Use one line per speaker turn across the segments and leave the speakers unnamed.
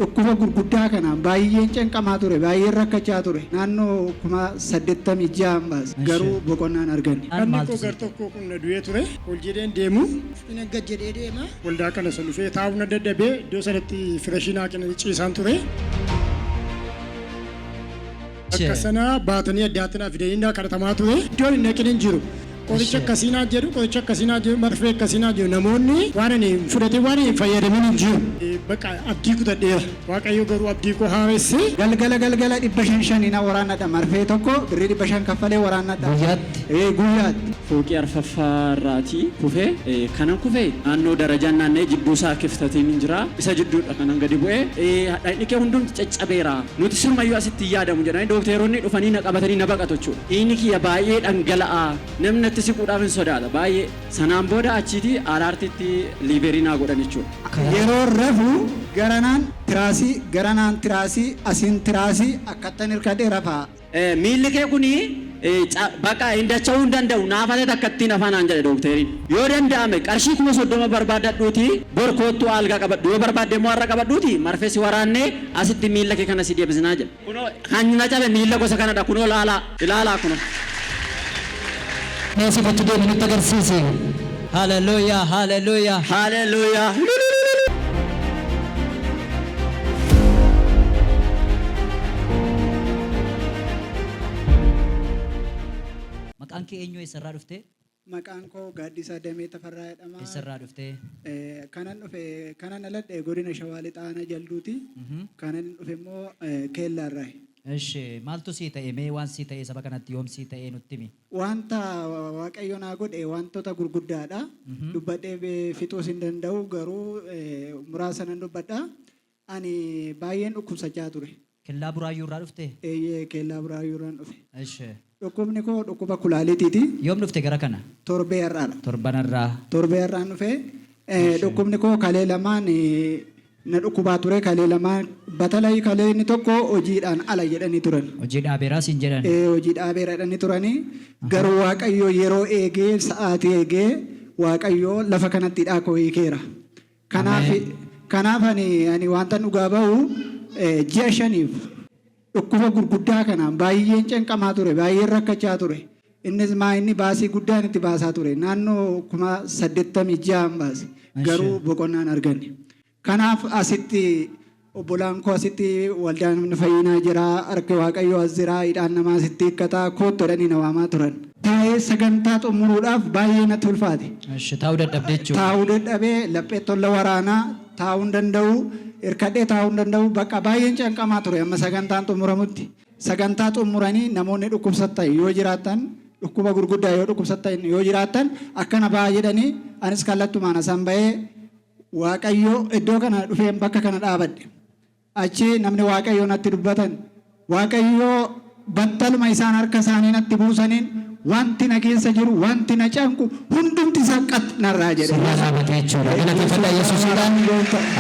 Dhukkuba gurguddaa kanaan baay'een cinqamaa ture, baay'een rakkachaa ture. Naannoo 86,000 baase. Garuu boqonnaan arganne.
Dhanni
Maaltu
koo
sii
gar
ta'e?
tokko kun na du'ee ture. Ol jedheen deemu.
Inni gad jedhee deema.
Waldaa kana san dhufee taa'uu na dadhabee iddoo sanatti firashii naa kennanii ciisaan ture. Bakka sana baatanii addaatti naa fidanii naa kadhatamaa ture. Iddoon hin dhaqin hin jiru. Qoricha akkasii naa jedhu, qoricha akkasii naa jedhu, marfee akkasii naa jedhu namoonni waan ani fudhatee waan hin fayyadamin hin jiru. Bakka abdii kutadheera. Waaqayyo garuu abdii koo haaresse.
Galgala galgala 500 shanii na waraannadha. Marfee tokko birrii 500 kaffalee waraannadha.
Guyyaatti?
Ee guyyaatti.
Fooqii arfaffaa irraatii kufe. Kanan kufe naannoo darajaan naanna'ee jidduu isaa kiftatiin hin jira. Isa jidduudha kanan gadi bu'e. Dhaqni kee hundumti caccabeera. Nuti sirumayyuu asitti hin yaadamu jedhanii dookteeronni dhufanii na qabatanii na baqatu jechuudha. Dhiigni kiyya baay'ee dhangala'a. Namni natti siquudhaaf hin sodaata baay'ee. Sanaan booda achiitii Araartitti liiverii naa godhan jechuudha.
Yeroo rafu garanaan tiraasii, garanaan tiraasii, asiin tiraasii akkattan hirkadhee rafa.
Miilli kee kuni bakka hin dacha'uu hin danda'u naafate takkattiin hafaa naan jedhe dookteeriin. Yoo danda'ame qarshii 30,000 barbaadadhuutii bor koottuu aalgaa qabadhu yoo barbaadde immoo har'a qabadhuutii marfee si waraannee asitti miilla kee kana si deebisnaa jedhe. Kunoo kan na cabe miilla gosa kanadha kunoo laalaa ilaalaa kunoo.
Mee asiif achi deemi nutti agarsiisi. Haleluuyaa haleluuyaa.
Haleluuyaa.
Maqaan kee eenyu eessarraa dhufte?
Maqaan koo Gaaddisaa Damee Tafarraa jedhama.
Eessarraa dhufte?
Kanan dhufe kanan dhaladhe godina Shawaa Lixaa Aanaa Jalduuti. Kanan dhufe immoo Keellaarraayi.
Eshi maaltu sii ta'e mee waan sii ta'e saba kanatti yoom sii ta'e nutti himi.
Wanta Waaqayyo naa godhe wantota gurguddaadha. Dubbadhee fixuus hin danda'u garuu muraasa nan dubbadha. Ani baay'een dhukkubsachaa ture.
Kellaa Buraayyuu irraa dhufte?
Eeyyee Kellaa Buraayyuu irraan dhufe.
Eshi.
Dhukkubni koo dhukkuba kulaaliitiiti.
Yoom dhufte gara kana?
Torbee har'aadha.
Torban har'aa.
Torbee har'aan dhufe.
Eshi.
Dhukkubni koo kalee lamaan na dhukkubaa ture kalee lamaan batalay kalee inni tokko hojiidhaan ala jedhanii turan.
Hojii dhaabeeraa siin jedhan.
Ee hojii dhaabeera jedhanii turanii garuu Waaqayyo yeroo eegee sa'aatii eegee Waaqayyo lafa kanatti hidhaa koo hiikeera. Kanaaf
Ameen.
kanaaf ani ani wantan dhugaa ba'u ji'a shaniif dhukkuba gurguddaa kanaan baay'een cinqamaa ture baay'een rakkachaa ture. Innis maa inni baasii guddaan itti baasaa ture. Naannoo 86,000 baase. Garuu boqonnaan arganne. Kanaaf asitti obbolaan koo asitti waldaan fayyinaa jira, harki Waaqayyoo as jira, hidhaan namaa asitti hiikkata, koottu jedhanii na waamaa turan. Taa'ee sagantaa xumuruudhaaf baay'ee natti ulfaate.
Eshi taa'uu dadhabde jechuudha.
Taa'uu dadhabee laphee tolla waraanaa taa'uu hin danda'u, hirkadhee taa'uu hin danda'u, bakka baay'een canqamaa ture amma sagantaan xumuramutti. Sagantaa xumuranii namoonni dhukkubsattan yoo jiraattan, dhukkuba gurguddaa yoo dhukkubsattan yoo jiraattan akkana ba'aa jedhanii anis kallattumaan asan ba'ee Waaqayyo iddoo kana dhufeen bakka kana dhaabadhe. Achi namni Waaqayyo natti dubbatan Waaqayyo battaluma isaan harka isaanii natti buusaniin wanti na keessa jiru wanti na canqu hundumti isaa qax narraa jedhe.
Sirraa dhaabate jechuudha. Galateeffadhaa Yesuusiidhaan.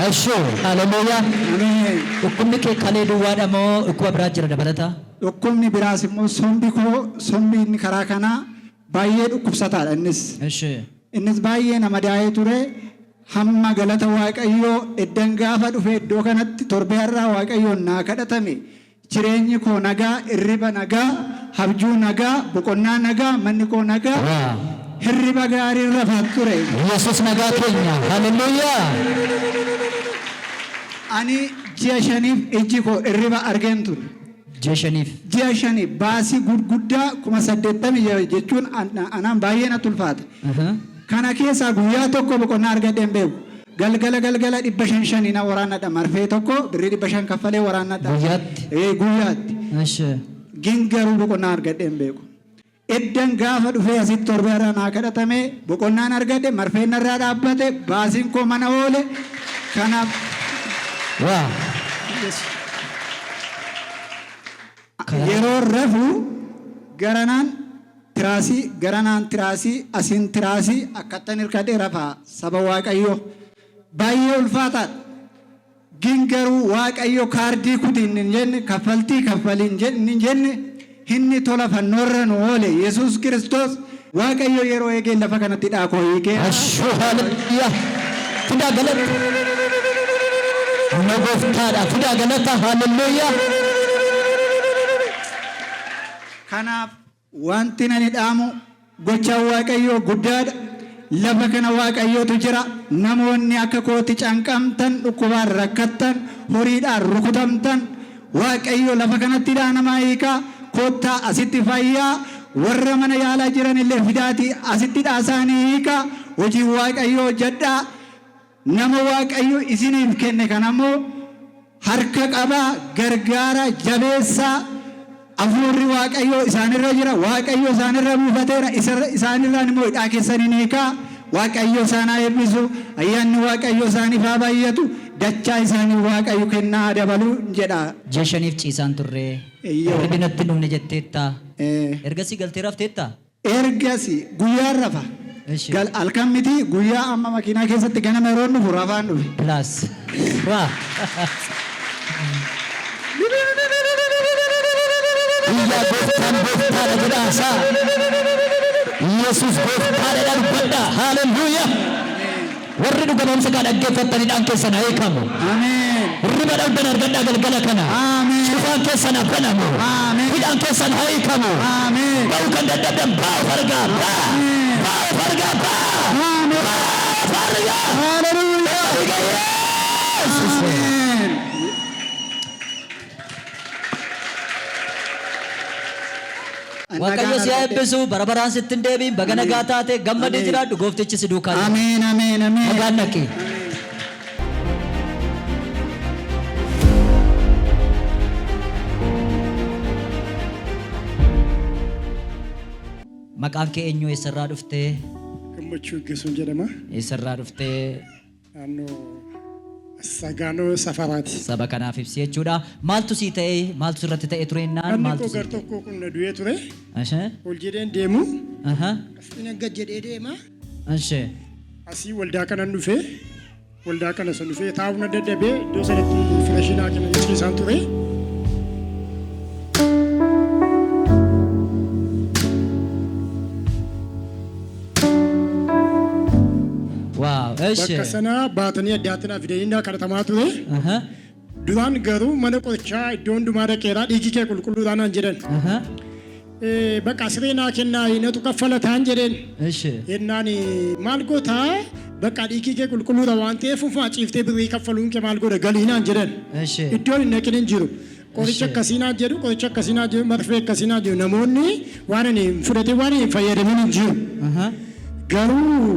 Ashoo haleluuyaa.
Ameen.
Dhukkubni kee kalee duwwaadha moo dhukkuba biraa jira dabalata?
Dhukkubni biraas immoo sombi koo sombi inni karaa kanaa baay'ee dhukkubsataadha innis.
Eshi.
Innis baay'ee na madaa'ee ture. Hamma galata Waaqayyoo eddan gaafa dhufe iddoo kanatti torbee har'aa Waaqayyoon naa kadhatame jireenyi koo nagaa, irriba nagaa, habjuu nagaa, boqonnaa nagaa, manni koo nagaa,
Wow.
hirriba gaariin rafaa ture.
Yesuus nagaa keenya. Haleluuyaa.
Ani ji'a shaniif ijji koo irriba argeen ture.
Ji'a shaniif.
Ji'a shaniif baasii gurguddaa 86,000 jechuun anaan baay'ee natti ulfaata. Kana keessaa guyyaa tokko boqonnaa argadhee hin beeku. Galgala galgala 500 shanii na waraannadha. Marfee tokko birrii 500 kaffalee waraannadha.
Guyyaatti?
Ee guyyaatti.
Eshi.
Gin garuu boqonnaa argadhee hin beeku. Eddan gaafa dhufee asitti torbee irraa naa kadhatame boqonnaan argadhe marfeen narraa dhaabbate baasiin koo mana oole. Kanaaf
Waa.
Yeroo rafu garanaan tiraasii garanaan tiraasii asiin tiraasii akkattan hirkadhee rafa saba Waaqayyoo. Baay'ee ulfaataadha. Gin garuu Waaqayyo kaardii kuti hin jenne kaffaltii kaffali hin jenne inni tola fannoorra nu oole Yesuus Kiristoos Waaqayyo yeroo eegee lafa kanatti hidhaa koo hiikee.
Hashuu haleluuyaa. Fidaa galata. Nama gooftaadha. Fidaa galata. Haaleluyyaa.
Kanaaf wanti nani dhaamu gochaan Waaqayyoo guddaadha. Lafa kana Waaqayyootu jira. Namoonni akka kootti canqamtan, dhukkubaan rakkattan, horiidhaan rukutamtan, Waaqayyo lafa kanatti hidhaa namaa hiikaa. Kottaa asitti fayyaa. Warra mana yaalaa jiran illee fidaatii asitti hidhaa isaanii hiikaa. Hojii Waaqayyoo hojjedhaa. Nama Waaqayyo isiniif kenne kana immoo harka qabaa, gargaaraa, jabeessaa. Hafuurri Waaqayyoo isaanirra jira. Waaqayyo isaanirra buufateera. Isaanirraan immoo hidhaa keessan hin hiikaa. Waaqayyo isaan haa eebbisu. Ayyaanni Waaqayyo isaaniif haa baay'atu. Dachaa isaanii Waaqayyo kennaa haa dabalu jedha.
Ji'a shaniif ciisaan turre.
Eeyyoo.
Hirribni natti hin dhufne jetteetta.
Eh.
Ergasii galtee rafteetta?
Ergasi guyyaan rafa.
Eshi.
Gal halkan miti guyyaa amma makiinaa keessatti ganama yeroon dhufu rafaan dhufe.
Plus. Waa. Guyyaa gooftaan gooftaadha jedhaa isaa. Yesus gooftaadha jedhaa dubbadhaa. Haaleluyyaa. Warri dhuga ba'umsa kaa dhaggeeffattan hidhaan keessan haa hiikamu.
Ameen.
Hirriba dhabdan argadhaa galgala kana.
Ameen.
Cufaan keessan haa banamu.
Ameen.
Hidhaan keessan haa hiikamu.
Ameen.
Ba'uu kan dadhabdan ba'aa of argaa. Ba'aa.
Ameen.
Ba'aa of argaa. Ba'aa.
Ameen.
Ba'aa of argaa.
Hallelujah.
Dhiiga Yesuus.
Ameen.
Waaqayyo si haa eebbisu, bara baraan sitti hin deebiin, baga nagaa taate, gammadii
Ameen.
jiraadhu, gooftichi si duukaa jira.
Ameen, ameen, ameen.
Nagaan dhaqi. Maqaan kee eenyu eessarraa dhuftee?
Gammachuu Gaggeessuun jedhama.
Eessarraa dhuftee?
Naannoo Sagaanoo Safaraati.
Saba kanaaf ibsi jechuudha. Maaltu sii ta'e? Maaltu sirratti ta'e tureennaan?
Namni
Maaltu
koo
sii
gar
ta'e?
tokko kun na du'ee ture.
Ashee.
Ol jedheen deemu.
Aha.
Akkasiin gad jedhee deema.
Ashee.
Asii waldaa kanan dhufee waldaa kana san dhufee taa'uu na dadhabee iddoo sanatti firashii naa kennan ciisaan ture.
Waaw. Eshi.
Bakka sana baatanii addaatti naa fidanii naa kadhatamaa ture.
Aha.
Duraan garuu mana qorichaa iddoo hundumaa dhaqeeraa dhiigi kee qulqulluudhaan naan jedhan.
Aha.
Bakka siree naa kennaa natu kaffalataan jedheen.
Eshi.
Jennaan maal gootaa bakka dhiigi kee qulqulluudha waan ta'eef ufuma ciiftee birrii kaffaluun kee maal godha galii naan jedhan.
Eshi.
Iddoon hin dhaqin hin jiru. Qoricha akkasii naan jedhu, qoricha akkasii naan jedhu, marfee akkasii naan jedhu namoonni waan ani hin fudhatin waan hin fayyadamin hin jiru. Garuu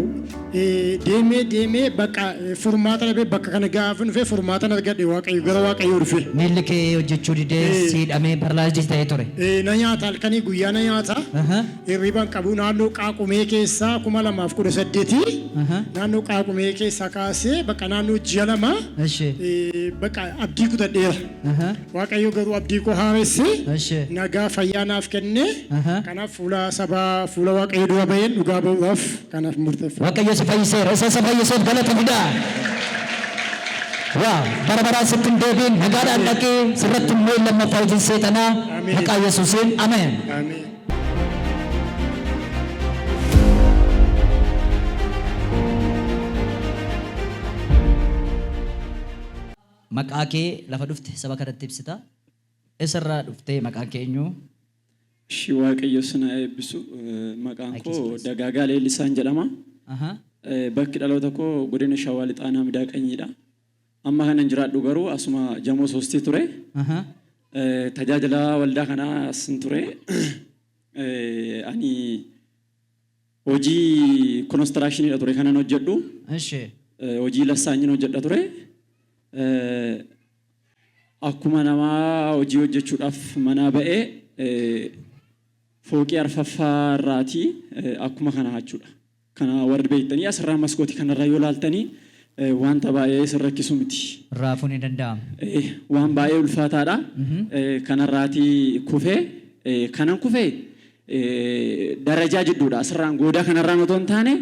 deemee deemee bakka furmaata dhabee bakka kana gaafa dhufee furmaatan argadhe Waaqayyo gara Waaqayyoo dhufe.
Miilli kee hojjechuu didee si hidhamee paralaayizii ta'ee ture.
Na nyaata halkanii guyyaa na nyaata. Hirriba hin qabu naannoo Qaaqumee keessaa 2018 naannoo Qaaqumee keessaa kaasee bakka naannoo ji'a 2 bakka abdii kutadheera. Waaqayyo garuu abdii koo haaresse, nagaa fayyaa naaf kenne. Kanaaf fuula sabaa, fuula Waaqayyo dura ba'een dhugaa ba'uudhaaf kanaaf murteeffadhe.
Waaqayyo si fayyiseera. Isa isa fayyiseef galata fidaa. Waa bara baraan sitti hin deebiin nagaadhaan dhaqii sirratti immoo lammaffaa hojiin seexanaa
Ameen.
maqaa Yesuusiin ameen.
Ameen.
Maqaa kee lafa dhufte saba kanatti ibsita. Eessarraa dhufte maqaan kee eenyu?
Ishi Waaqayyo sin haa eebbisu. Maqaan koo Dagaagaa Leellisaan jedhama. Bakki dhaloota koo godina Shawaa Lixaa Aanaa Midaa Qanyiidha. Amma kanan jiraadhu garuu asuma Jamoo Soostii ture. Tajaajila waldaa kanaa asin ture. Ani Hojii konistiraakshinidha ture kanan hojjedhu.
Eshi.
Hojii lassaanyin hojjedha ture. Akkuma namaa hojii hojjechuudhaaf manaa ba'ee fooqii arfaffaa irraatii akkuma kana jechuudha. Kana warri beektanii asirraa maskootii kanarraa yoo laaltanii wanta baay'ee isin rakkisu miti.
Raafuun hin danda'amu.
Waan baay'ee ulfaataadha. Kanarraatii kufee kanan kufee Darajaa jidduudha. Asirraan goodaa kanarraan otoo hin taane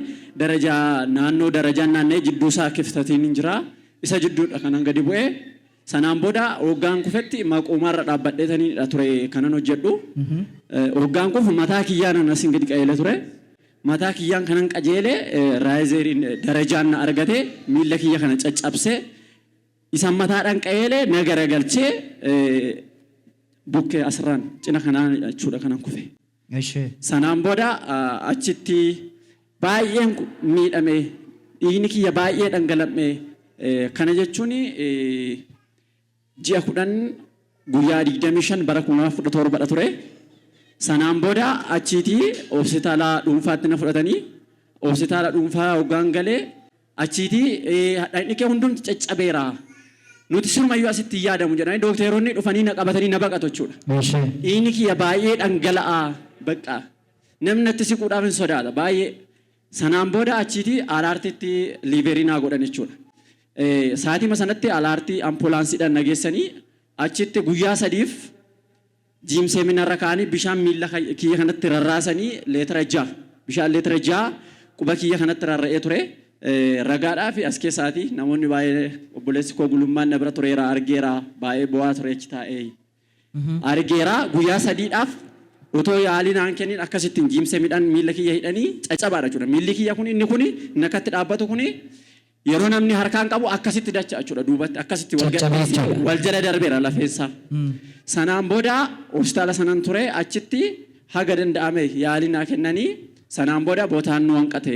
darajaa naannoo darajaan naanna'ee jidduu isaa kiftatiin hin jira. Isa jidduudha kanan gadi bu'ee. Sanaan booda hoggaan kufetti maquumaarra dhaabbadheetaniidha ture kanan hojjedhu. Hoggaan kufu mataa kiyyaanan asiin gadi qajeele ture. Mataa kiyyaan kanan qajeele raayizeeriin darajaan na argate miilla kiyya kana caccabsee. Isan mataadhaan qajeelee na garagalchee bukkee asirraan cina kanaan jechuudha kanan kufe. Sanaan booda achitti baay'een miidhame, dhiigni kiyya baay'ee dhangala'e. Kana jechuun ji'a 10 guyyaa 25 bara 2017 ture. Sanaan booda achiitii hospitaala dhuunfaatti na fudhatanii, hospitaala dhuunfaa hoggaan galee achiitii dhaqni kee hundumti caccabeera. Nuti sirumayyuu asitti hin yaadamu jedhanii dookteeronni dhufanii na qabatanii na baqatu jechuudha. Dhiigni kiyya baay'ee dhangala'a bakka namni natti siquudhaaf hin sodaata baay'ee. Sanaan booda achiitii alaartiitti liiverii naa godhan jechuudha. Sa'aatima sanatti alaartii ampoolaansiidhaan na geessanii achitti guyyaa sadiif jiimsee minarra kaa'anii bishaan miilla kiyya kanatti rarraasanii leetira 6, bishaan leetira 6 quba kiyya kanatti rarra'ee ture. Ragaadhaa fi as keessaati namoonni baay'ee, obboleessi koo Gulummaan na bira tureera, argeera, baay'ee bo'aa ture achi taa'ee. Argeera, guyyaa sadiidhaaf otoo yaalii naan kennin akkasittiin jiimsee midhaan miilla kiyya hidhanii caccabaadha jechuudha. Miilli kiyya kun inni kuni inni akkatti dhaabbatu kuni yeroo namni harkaan qabu akkasitti dacha'a jechuudha, duubatti akkasitti wal
Caccabee jechuudha.
Wal jala darbeera lafeensaa. Sanaan booda hospitaala sanan ture, achitti haga danda'ame yaalii naa kennanii, sanaan booda bootaan nu hanqate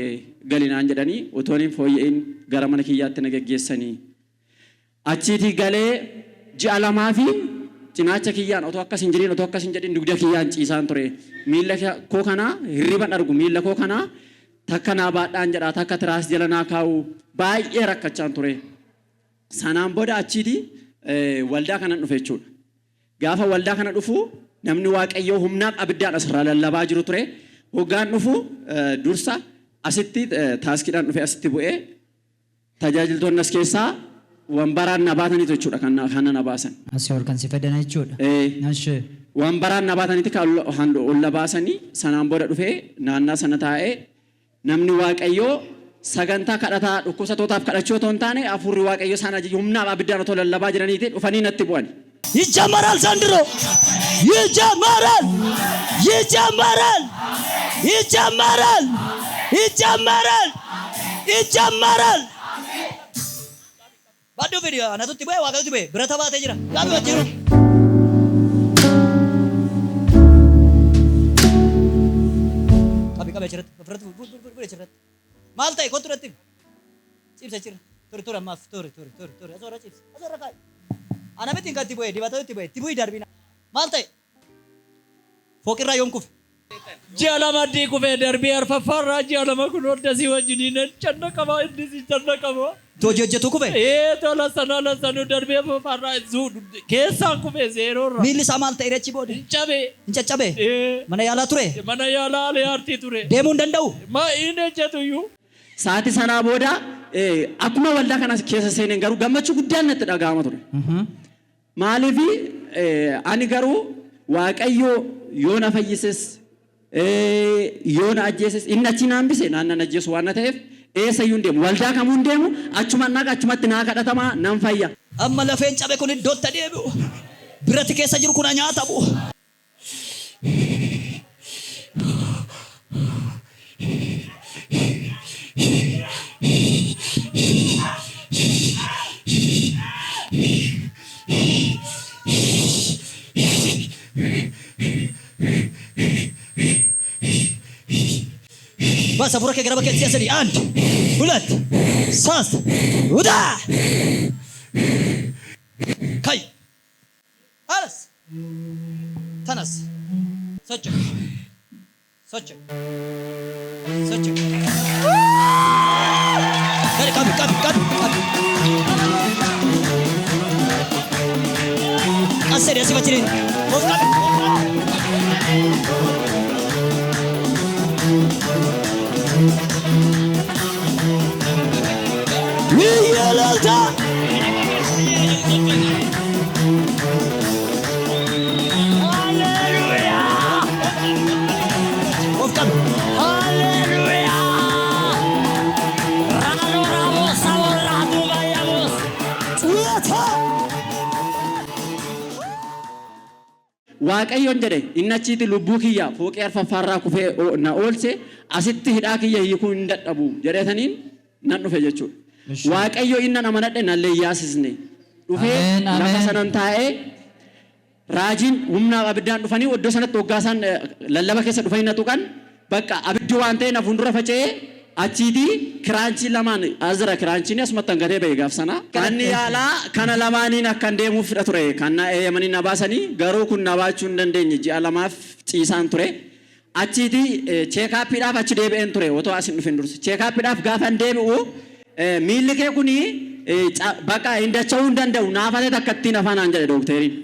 gali naan jedhanii otoon hin fooyya'in gara mana kiyyaatti na geggeessanii. Achiitii galee ji'a lamaa fi cinaacha kiyyaan otoo akkas hin jedhin, otoo akkas hin jedhin dugda kiyyaan ciisaan ture. Miilla koo kana hirriban argu, miilla koo kana takka naa baadhaan jedha, takka tiraas jala naa kaa'u, baay'ee rakkachaan ture. Sanaan booda achiitii waldaa kanan dhufe jechuudha. Gaafa waldaa kana dhufu namni Waaqayyoo humnaaf abiddaan asirraa lallabaa jiru ture. Hoggaan dhufu dursa asitti taaskiidhaan dhufe, asitti bu'ee tajaajiltoonni as keessaa wambaraan na baataniitu jechuudha kan na na baasan.
Asii ol kan si fidan jechuudha.
Ee. Wambaraan na baataniiti kan ol na baasanii. Sanaan booda dhufee naannaa sana taa'ee, namni Waaqayyoo sagantaa kadhataa dhukkubsatootaaf kadhachuu otoo hin taane hafuurri Waaqayyoo isaan ajaju humnaaf abiddaan otoo lallabaa jiraniiti dhufanii natti bu'ani.
ይጀመራል ዘንድሮ፣ ይጀመራል፣ ይጀመራል፣ ይጀመራል፣ ይጀመራል፣ ይጀመራል። Badduu fidi, anatutti bu'ee, Waaqayyotti bu'ee birata baatee jira. Qabi wajjin. Qabi, qabi achirratti, ofirratti fuudhi achirratti. Maal ta'e? Kottu irratti cibsa achirra. Turi, turi, ammaaf turi, turi, turi, turi, asirra cibsi, asirra kaa'i. Ana miti kan itti bu'ee, dibata itti bu'ee, itti bu'ii darbina. Maal ta'e? Fooqirraa yoom kufe?
Ji'a 2 addii kufee darbii arfaffaarraa ji'a 2 kun hordasii wajjiniin cannaqama, innis cannaqama.
Hojii hojjetu kufe?
Ee, tola sana lasanuu darbii arfaffaarraa keessaan kufee zeeroorraa.
Miilli isaa maal ta'e achi booda?
Hin cabe.
Hin caccabe?
Ee.
Mana yaalaa ture?
Mana yaalaa Aliyaartii ture.
Deemuu hin danda'u?
Ma inni ejjetu iyyuu.
Sa'aatii sanaa booda akkuma waldaa kana keessa seeneen garuu gammachuu guddaan natti dhaga'ama ture. Maaliif, ani garuu Waaqayyo yoo na fayyises yoo na ajjeeses inni achi na hambise naan nan ajjeesu waan na ta'eef eessayyuu hin deemu. Waldaa kamuu hin deemu, achuman dhaqa, achumatti naa kadhatamaa, nan fayya.
Amma lafeen cabe kun iddootti deebi'u. Birati keessa jiru kun nyaatamu. Baas hafuura kee gara bakkeetti si'a sadii. አንድ፣ ሁለት፣ ሶስት፣ ውጣ! ከይ አለስ ተነስ። Socho. Socho. Socho. Gadi qabi, qabi, qabi, qabi. As sedhi, asii fachi of qabi. Biyya Of qabi. ጩኸታ!
Waaqayyoon jedhe, inni achiitti lubbuu kiyya fooqii arfaffaarraa kufee na oolche asitti hidhaa kiyya hiikuu hin dadhabu jedheetaniin nan dhufe jechuudha. Waaqayyo inni nan amanadhe nan leeyyaasisne. Dhufee
Ameen,
lafa
ameen.
sanan taa'ee raajiin humnaaf abiddaan dhufanii iddoo sanatti hoggaa isaan lallaba keessa dhufanii na tuqan bakka abiddi waan ta'e na fuuldura faca'ee achiitii kiraanchii lamaan as jira kiraanchiin asumatti hangatee ba'e gaaf sana. Manni yaalaa kana lamaaniin akkan deemuuf fidha ture kan na eeyyamanii na baasanii garuu kun na baachuu hin dandeenye ji'a lamaaf ciisaan ture. Achiitii checkupiidhaaf achi deebi'een ture otoo as hin dhufin dursa. Checkupiidhaaf gaafan deebi'u miilli kee kuni bakka hin dacha'uu hin danda'u naafatee takka ittiin afaanaan jedhe dookteriin.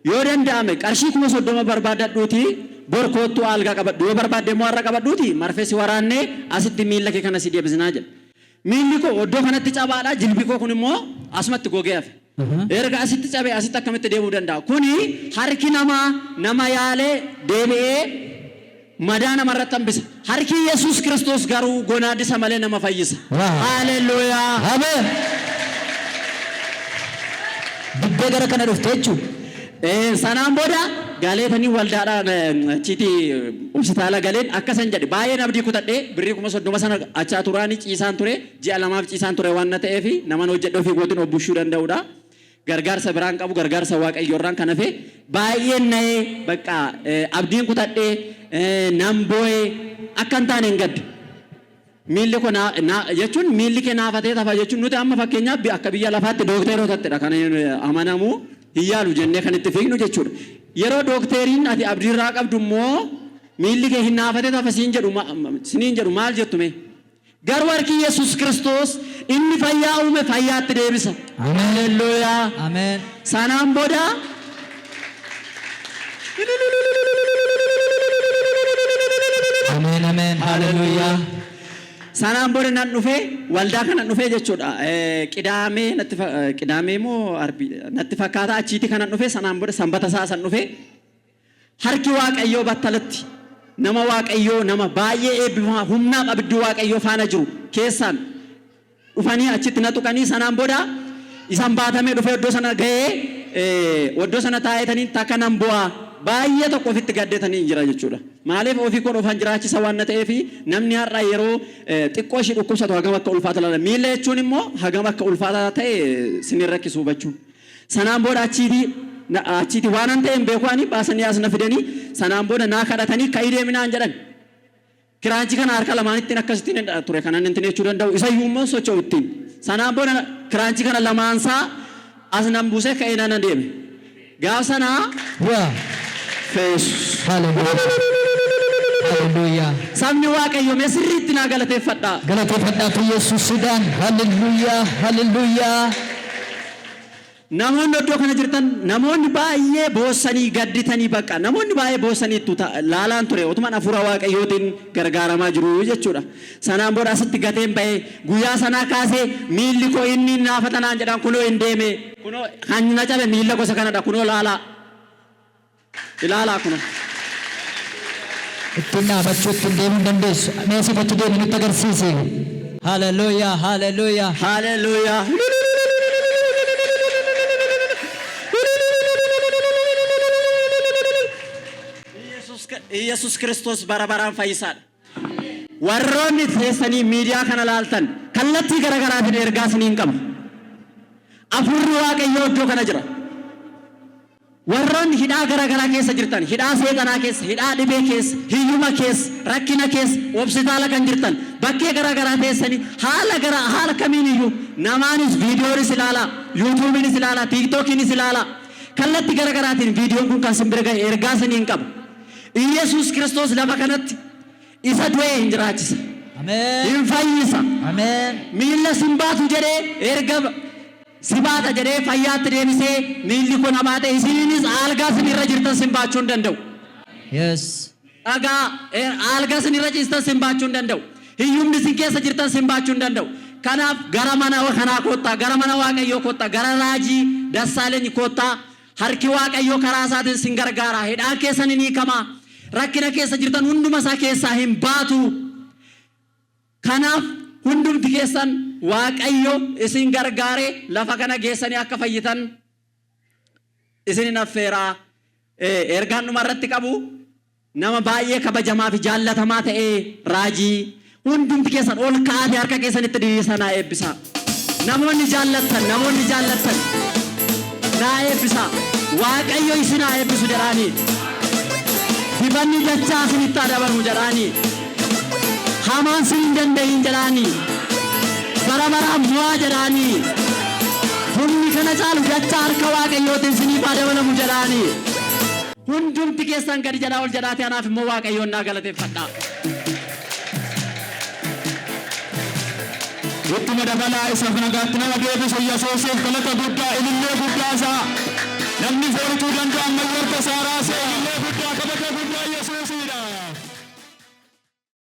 Yoo danda'ame qarshii 30,000 barbaadadhuutii bor koottuu algaa qabadhu yoo barbaadde immoo har'a qabadhuutii marfee si waraannee asitti miilla kee kana si deebisnaa jedhe. Miilli koo iddoo kanatti cabaadha jilbi koo kun immoo asumatti gogee hafe. Erga asitti cabee asitti akkamitti deemuu danda'a? Kuni harki namaa nama yaalee deebi'ee madaa namarratti hambisa. Harki Yesuus Kiristoos garuu gonaadisa malee nama fayyisa. Haaleluyyaa!
Ameen. Dibbee gara kana dhufte jechuudha.
Sanaan booda galeetanii waldaadhaan achitti hospitaala galeen akkasan jedhe baay'een abdii kutadhee birrii 30,000 sana achaa turaanii ciisaan ture ji'a lamaaf ciisaan ture waan na ta'eef naman hojjedhe ofii kootiin of bushuu danda'udha. Gargaarsa biraan qabu gargaarsa waaqayyoorraan kan hafe baay'een na'ee bakka abdiin kutadhee nan boo'ee akka hin taane hin gadde. Miilli koo jechuun miilli kee naafatee tafa jechuun nuti amma fakkeenyaaf akka biyya lafaatti dookterotattidha kan amanamu hin yaalu jennee kan itti fiignu jechuudha. Yeroo dookteriin ati abdiirraa qabdu immoo miilli kee hin naafatee tafa siin jedhu siniin jedhu maal jettu mee? Garuu harki Yesuus Kiristoos inni fayyaa uume fayyaatti deebisa. Haleluuyaa.
Ameen.
Sanaan booda
Ameen ameen. Haleluuyaa.
Sanaan booda nan dhufee waldaa kana dhufee jechuudha. Qidaamee natti qidaamee moo arbii natti fakkaata achiiti kanan dhufee sanaan booda sanbata isaa san dhufee harki waaqayyoo battalatti nama waaqayyoo nama baay'ee eebbifamaa humnaaf abiddi waaqayyoo faana jiru keessaan dhufanii achitti na tuqanii sanaan booda isaan baatamee dhufee iddoo sana ga'ee iddoo sana taa'etanii takka nan bu'aa baay'ee tokko ofitti gaddeetanii jira jechuudha. Maaliif ofii koo dhufan jiraachisa waan na ta'eef namni har'a yeroo xiqqoo ishee dhukkubsatu hagam akka ulfaata laala. Miilla jechuun immoo hagam akka ulfaataa ta'e sinin rakkisu hubachuun. Sanaan booda achiitii waan an ta'e hin beeku ani baasanii as na fidanii sanaan booda naa kadhatanii ka'ii deeminaan jedhan. Kiraanchi kana harka lamaanittiin akkasittiin hin ture kanan ittiin jechuu danda'u isa iyyuu immoo socho'u ittiin. Sanaan booda kiraanchi kana lamaansaa as nan buusee ka'ee nan adeeme. Gaaf sanaa feesu.
Haleluuyaa. Haleluuyaa.
Sabni Waaqayyo mee sirriitti naa galateeffadhaa.
Galateeffadhaaf Yesuusidhaan. Haleluuyaa. Haleluuyaa.
Namoonni iddoo kana jirtan namoonni baay'ee boossanii gadditanii bakka namoonni baay'ee boossanii ittu laalaan ture otumaan hafuura waaqayyootiin gargaaramaa jiru jechuudha. Sanaan booda asitti gateen ba'ee guyyaa sanaa kaasee miilli koo inni naafatanaan jedhan kunoo hin deeme kunoo kan na cabe miilla gosa kanadha kunoo laalaa ilaalaa kunoo.
Ittiin dhaabachuu ittiin deemuu hin dandeessu. Mee sifachi deemi nutti agarsiisi. Haleluuyaa. Haleluuyaa.
Haleluuyaa. Iyesuus Kiristoos bara baraan fayyisaadha. Warroonni teessanii miidiyaa kana laaltan kallattii gara garaatiin ergaa isiniin qaba. Hafuurri Waaqayyoo iddoo kana jira. Warroonni hidhaa gara garaa keessa jirtan, hidhaa seexanaa keessa, hidhaa dhibee keessa, hiyyuma keessa, rakkina keessa, hospitaala kan jirtan, bakkee gara garaa teessanii haala gara haala kamiin iyyuu namaanis viidiyoonis ilaalaa, yuutuubiinis ilaalaa, tiiktookiinis ilaalaa. Kallattii gara garaatiin viidiyoon kun kan sin bira ga'e ergaa isiniin qaba. Iyesuus Kiristoos lafa kanatti isa du'e hin jiraachisa.
Ameen.
Hin fayyisa.
Ameen.
Miilla sin baatu jedhee erga si baata jedhee fayyaatti deebisee miilli kun hamaa ta'e isiniinis algaa isin irra jirtan sin baachuu hin danda'u.
Yes.
Dhagaa algaa isin irra ciistan sin baachuu hin danda'u. Hiyyumni isin keessa jirtan sin baachuu hin danda'u. Kanaaf gara mana kanaa koottaa, gara mana Waaqayyoo koottaa, gara raajii Dassaaleny koottaa. Harki Waaqayyoo karaa isaatiin sin gargaara. Hidhaan keessan hin hiikamaa. Rakkina keessa jirtan hunduma isaa keessaa hin baatu. Kanaaf hundumti keessan Waaqayyo isin gargaaree lafa kana geessanii akka fayyitan isinin affeeraa. Ergaan dhuma irratti qabu nama baay'ee kabajamaa fi jaallatamaa ta'e raajii hundumti keessan ol ka'aatii harka keessanitti diriirsanaa eebbisaa. Namoonni jaallattan namoonni jaallattan. Naa eebbisa. Waaqayyo isin haa eebbisu jedhaani. Dibanni dachaa isinitti haa dabalu jedhaani. Hamaan sin hin danda'iin jedhaani. Bara baraan mo'aa jedhaani. Humni kana caalu dachaa harka Waaqayyootiin isiniif haa dabalamu jedhaani. Hundumti keessan gadi jedhaa ol jedhaati anaaf immoo Waaqayyoon naa galateeffadha.
Ittuma dabalaa isaaf nagaatti nama deebisu Yesuusiif galata guddaa ilillee guddaa isaa namni foorituu danda'an mayyarta isaa raasee ilillee guddaa kabaja.